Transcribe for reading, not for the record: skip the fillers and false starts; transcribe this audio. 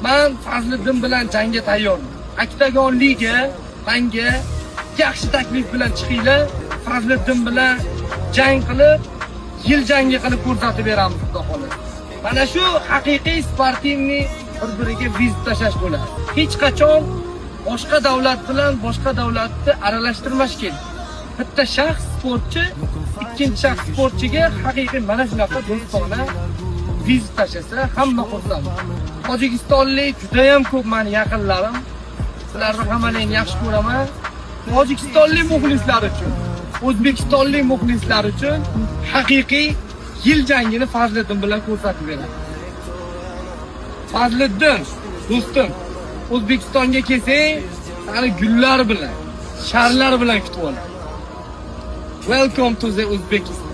Man Fazliddin bilan jangga tayyorman. Oktagon Liga, manga yaxshi taklif bilan chiqinglar. Fazliddin bilan jang qilib, yil jangi qilib ko'rsatib beramiz, xudo xohlasa. Mana shu haqiqiy спортивный bir-biriga вызов tashlash bo'ladi. Hech qachon boshqa davlat bilan boshqa davlatni aralashtirmash kerak. Bitta shaxs sportchi ikkinchi shaxs sportchiga haqiqiy mana shunaqa do'stona вызов tashlasa, hamma xursand. Tojikistonlik judayam ko'p mani yaqinlarim. Sizlarni hammalaringni yaxshi ko'raman. Tojikistonlik muxlislar uchun, O'zbekistonlik muxlislar uchun haqiqiy yil jangini Fazliddin bilan ko'rsatib beraman. Fazliddin, do'stim, O'zbekistonga kelsang, seni gullar bilan, sharlar bilan kutib olaman. Welcome to the Uzbekistan.